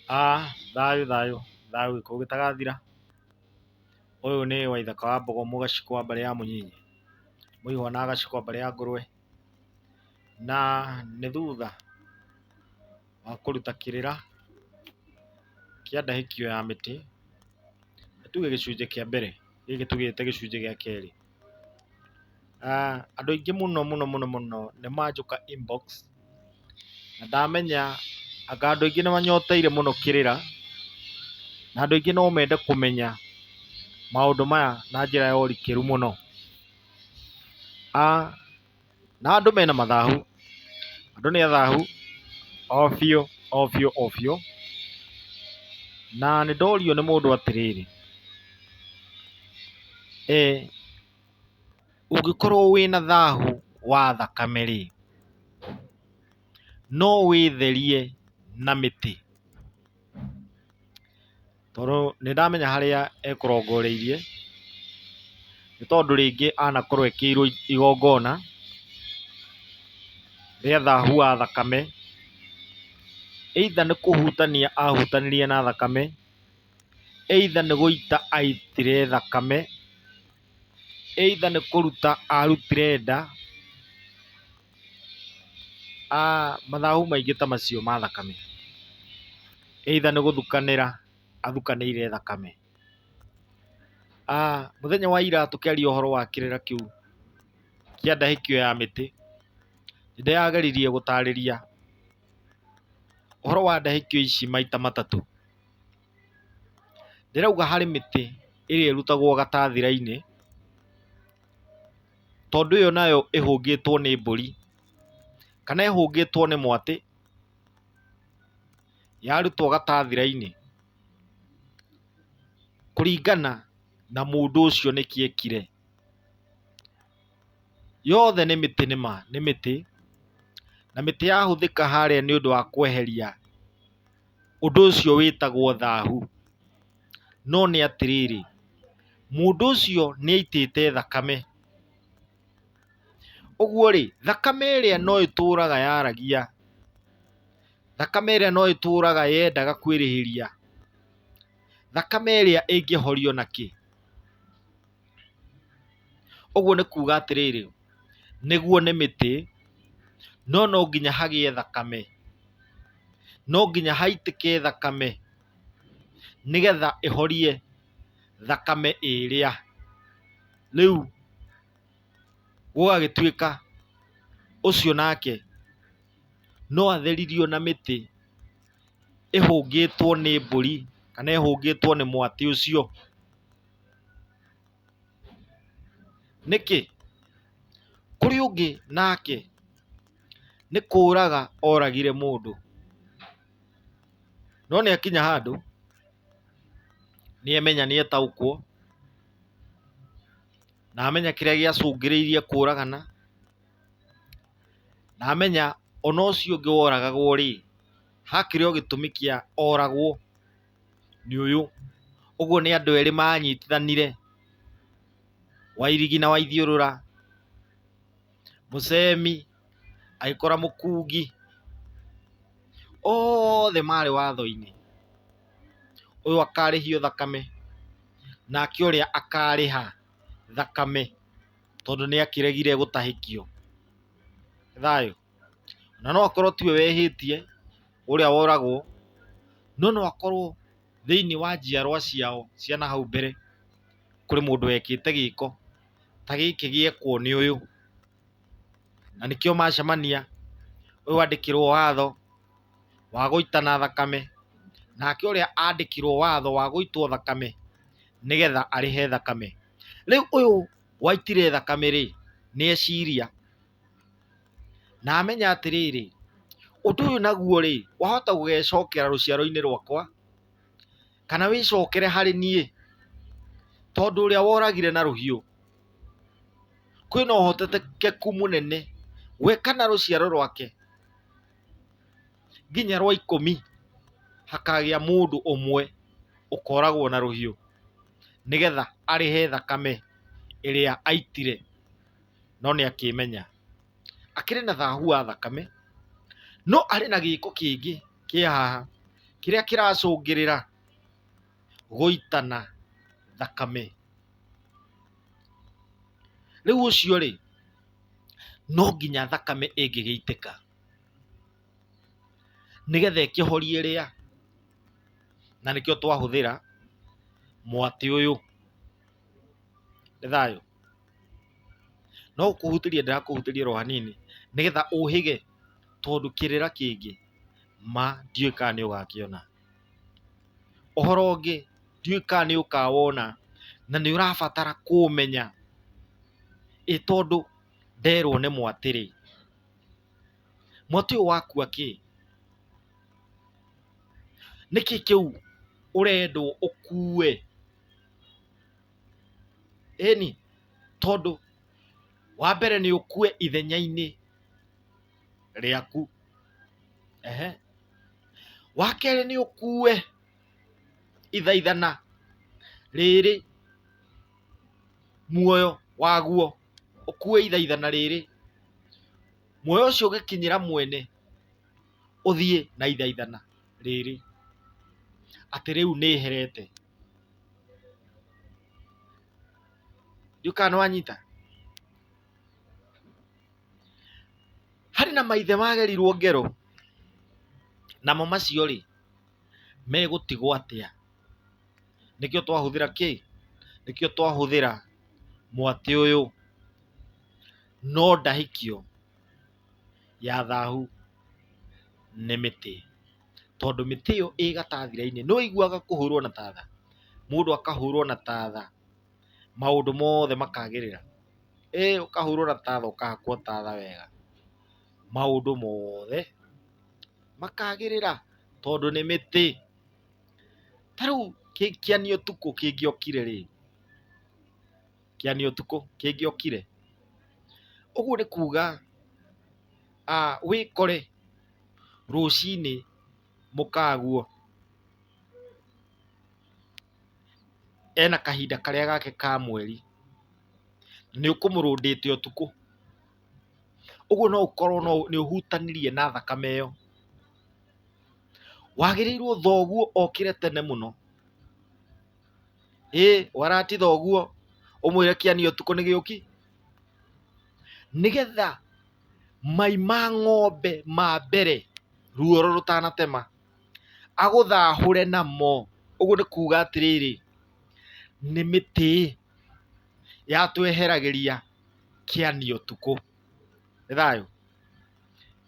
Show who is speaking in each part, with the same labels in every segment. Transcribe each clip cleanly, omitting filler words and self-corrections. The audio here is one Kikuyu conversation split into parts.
Speaker 1: Thayũ thayũ, thayũ gĩkũyũ gĩtagathira. Ũyũ nĩ Waithaka wa Mbogo Mũgacikũ wa mbarĩ ya Mũnyinyi, Mũihwa na Gacikũ wa mbarĩ ya Ngũrwe, na nĩ thutha wa kũruta kĩrĩra kĩa ndahĩkio ya mĩtĩ, nĩ tuge gĩcunjĩ kĩa mbere, gĩkĩ tũgĩte gĩcunjĩ gĩa kerĩ. Andũ aingĩ mũno mũno mũno mũno nĩ manjũka inbox na ndamenya anga andũ aingĩ nĩ manyoteire mũno kĩrĩra, na andũ aingĩ no mende kũmenya maũndũ maya na njĩra ya ũrikĩru mũno. Na andũ mena mathahu, andũ nĩ athahu o biũ o biũ o biũ, na nĩ ndorio nĩ mũndũ atĩrĩrĩ, ũngĩkorwo wĩna thahu wa thakame rĩ, no wĩtherie na mĩtĩ? Tondũ nĩ ndamenya harĩa ekũrongoreirie, nĩ tondũ rĩngĩ anakorwo ekĩirwo igongona rĩa thahu wa thakame, either nĩ kũhutania ahutanirie na thakame, either nĩ gũita aitire thakame, either nĩ kũruta arutire nda, mathahu maingĩ ta macio ma thakame, either nĩ gũthukanĩra athukanĩire thakame. Mũthenya wa ira tũkĩaria ũhoro wa kĩrĩra kĩu kĩa ndahĩkio ya mĩtĩ, nĩ ndĩrageririe gũtarĩria ũhoro wa ndahĩkio ici maita matatũ. Ndĩrauga harĩ mĩtĩ ĩrĩa ĩrutagwo gatathira-inĩ, tondũ ĩyo nayo ĩhũngĩtwo nĩ mbũri, kana ĩhũngĩtwo nĩ mwatĩ, yarutwo gatathira-inĩ, kũringana na mũndũ ũcio nĩkĩ ekire. Yothe nĩ mĩtĩ nĩma, nĩ mĩtĩ, na mĩtĩ yahũthĩka harĩa nĩ ũndũ wa kweheria ũndũ ũcio wĩtagwo thahu. No nĩ atĩrĩrĩ, mũndũ ũcio nĩ aitĩte thakame, ũguo rĩ, thakame ĩrĩa no ĩtũraga yaragia, thakame ĩrĩa no ĩtũraga yendaga kwĩrĩhĩria, thakame ĩrĩa ĩngĩhorio nakĩ? Ũguo nĩ kuga atĩrĩrĩ, nĩguo nĩ mĩtĩ, no no nginya hagĩe thakame, no nginya haitĩke thakame nĩgetha ĩhorie thakame ĩrĩa. Rĩu gũgagĩtuĩka ũcio nake no atheririo na mĩtĩ ĩhũngĩtwo nĩ mbũri kana ĩhũngĩtwo nĩ mwatĩ ũcio. Nĩkĩ? Kũrĩ ũngĩ nake nĩ kũraga oragire mũndũ, no nĩ akinya handũ nĩ emenya nĩ etaũkwo, na amenya kĩrĩa gĩacũngĩrĩirie kũragana, na amenya ona ũcio ũngĩ woragagwo rĩ, hakĩrĩ o gĩtũmi kĩa oragwo nĩ ũyũ. Ũguo nĩ andũ erĩ manyitithanire, Wairigi na Waithiũrũra, Mũcemi agĩkora Mũkungi, othe marĩ watho-inĩ. Ũyũ akarĩhio thakame, nake ũrĩa akarĩha thakame tondũ nĩ akĩregire gũtahĩkio. Thayũ. Na no akorwo tiwe wehĩtie ũrĩa woragwo, no no akorwo thĩinĩ wa njiarwa ciao cia na hau mbere kũrĩ mũndũ wekĩte gĩko ta gĩkĩ gĩekwo nĩ ũyũ, na nĩkĩo macemania, ũyũ andĩkĩrwo watho wa gũitana thakame, nake ũrĩa andĩkĩrwo watho wa gũitwo thakame nĩgetha arĩhe thakame. Rĩu ũyũ waitire thakame rĩ, nĩ eciria na amenya atĩrĩrĩ, ũndũ ũyũ naguo rĩ, wahota gũgecokera rũciaro-inĩ rwakwa, kana wĩcokere harĩ niĩ, tondũ ũrĩa woragire na rũhiũ, kwĩna ũhotekeku mũnene we kana rũciaro rwake nginya rwa ikũmi hakagĩa mũndũ ũmwe ũkoragwo na rũhiũ nĩgetha arĩhe thakame ĩrĩa aitire, no nĩ akĩmenya akĩrĩ na thahu wa thakame, no arĩ na gĩko kĩngĩ kĩ haha. Kĩrĩa kĩracũngĩrĩra gũitana thakame. Rĩu ũcio rĩ, no nginya thakame ĩngĩgĩitĩka nĩgetha ĩkĩhorie ria, na nĩkĩo twahũthĩra mwatĩ ũyũ. Nĩ thayũ? No gũkũhutĩria ndĩrakũhutĩria oro hanini nĩgetha ũhĩge, tondũ kĩrĩra kĩngĩ ma ndiũĩ kana nĩ ũgakĩona. Ũhoro ũngĩ ndiũĩ kana nĩ ũkawona, na nĩ ũrabatara kũũmenya. Ĩ tondũ nderwo nĩ mwatĩ rĩ, mwatĩ ũyũ wakua kĩ? Nĩkĩ kĩu ũrendwo ũkue? Ĩni, tondũ wa mbere nĩ ũkue ithenya-inĩ rĩaku. Ehe. Wa kerĩ nĩ ũkue ithaithana rĩrĩ muoyo waguo, ũkue ithaithana rĩrĩ, muoyo ũcio ũgĩkinyĩra mwene ũthiĩ na ithaithana rĩrĩ, atĩ rĩu nĩ herete. Ndiũĩ kana nĩ wanyita. Harĩ na maithe magerirwo ngero, namo macio rĩ, megũtigwo atĩa? Nĩkĩo twahũthĩra kĩ? Nĩkĩo twahũthĩra mwatĩ ũyũ. No ndahĩkio ya thahu nĩ mĩtĩ. Tondũ mĩtĩ ĩyo ĩ gatathira-inĩ, nĩ ũiguaga kũhũrwo na tatha? Mũndũ akahũrwo na tatha, maũndũ mothe makagĩrĩra. Ĩ ũkahũrwo na tatha, ũkahakwo tatha wega, maũndũ mothe makagĩrĩra tondũ nĩ mĩtĩ. Ta rĩu kĩani ũtukũ kĩngĩokire rĩ, kĩani ũtukũ kĩngĩokire, ũguo nĩ kuga wĩkore rũcinĩ mũkaguo ena kahinda karĩa gake ka mweri, nĩ ũkũmũrũndĩte ũtukũ. Ũguo no ũkorwo nĩ ũhutanirie na thakame ĩyo. Wagĩrĩirwo thoguo okĩre tene mũno. Ĩ warati thoguo ũmwĩre kĩani ũtukũ nĩ gĩũki, nĩgetha mai ma ng'ombe ma mbere ruoro rũtanatema agũthahũre namo. Ũguo nĩ kuga atĩrĩrĩ, nĩ mĩtĩ yatweheragĩria kĩani ũtukũ. Nĩ thayũ?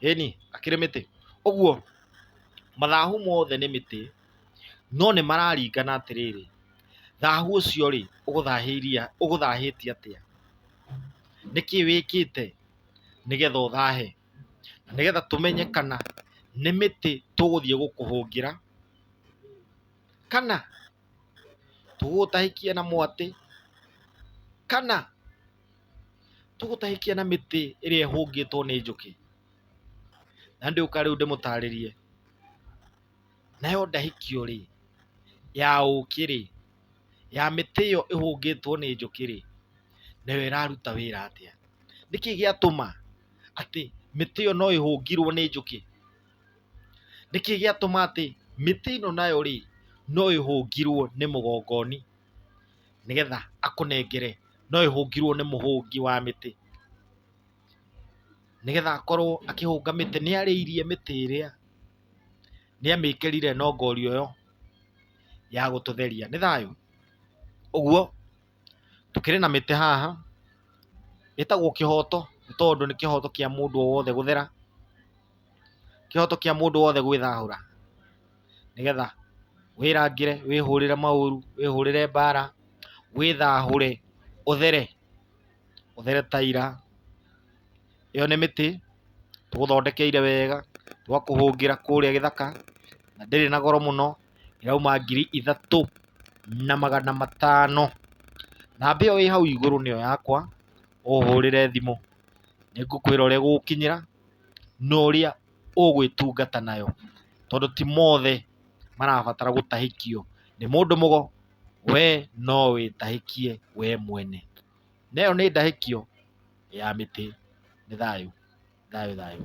Speaker 1: Ĩni, akĩrĩ mĩtĩ. Ũguo mathahu mothe nĩ mĩtĩ, no nĩ mararingana atĩrĩrĩ, thahu ũcio rĩ, ũgũthahĩirie, ũgũthahĩtie atĩa? Nĩkĩ wĩkĩte nĩgetha ũthahe? Na nĩgetha tũmenye kana nĩ mĩtĩ tũgũthiĩ gũkũhũngĩra, kana tũgũgũtahĩkia na mwatĩ, kana tũgũtahĩkia na mĩtĩ ĩrĩa ĩhũngĩtwo nĩ njũkĩ. Na ndĩũka rĩu ndĩmũtarĩrie. Nayo ndahĩkio rĩ, ya ũkĩ rĩ, ya mĩtĩ ĩyo ĩhũngĩtwo nĩ njũkĩ rĩ, nayo ĩraruta wĩra atĩa? Nĩkĩ gĩatũma atĩ mĩtĩ ĩyo no ĩhũngirwo nĩ njũkĩ? Nĩkĩ gĩatũma atĩ mĩtĩ ĩno nayo rĩ, no ĩhũngirwo nĩ mũgongoni nĩgetha akũnengere, no ĩhũngirwo nĩ mũhũngi wa mĩtĩ nĩgetha akorwo akĩhũnga mĩtĩ. Nĩ arĩirie mĩtĩ ĩrĩa, nĩ amĩkĩrire nongorio ĩyo ya gũtũtheria. Nĩ thayũ? Ũguo tũkĩrĩ na mĩtĩ haha ĩtagwo kĩhoto, nĩ tondũ nĩ kĩhoto kĩa mũndũ o wothe gũthera, kĩhoto kĩa mũndũ wothe gwĩthahũra, nĩgetha wĩrangĩre, wĩhũrĩre maũru, wĩhũrĩre mbara, wĩthahũre, ũthere, ũthere ta ira. Ĩyo nĩ mĩtĩ tũgũthondekeire wega, twakũhũngĩra kũrĩa gĩthaka, na ndĩrĩ na goro mũno, ĩrauma 3500. Namba ĩyo ĩ hau igũrũ nĩyo yakwa, ũhũrĩre thimũ, nĩ ngũkwĩra ũrĩa ĩgũgũkinyĩra na ũrĩa ũgwĩtungata nayo, tondũ ti mothe marabatara gũtahĩkio nĩ mũndũ mũgo, we no wĩtahĩkie we mwene. Na ĩyo nĩ ndahĩkio ya mĩtĩ. Nĩ thayũ, thayũ thayũ.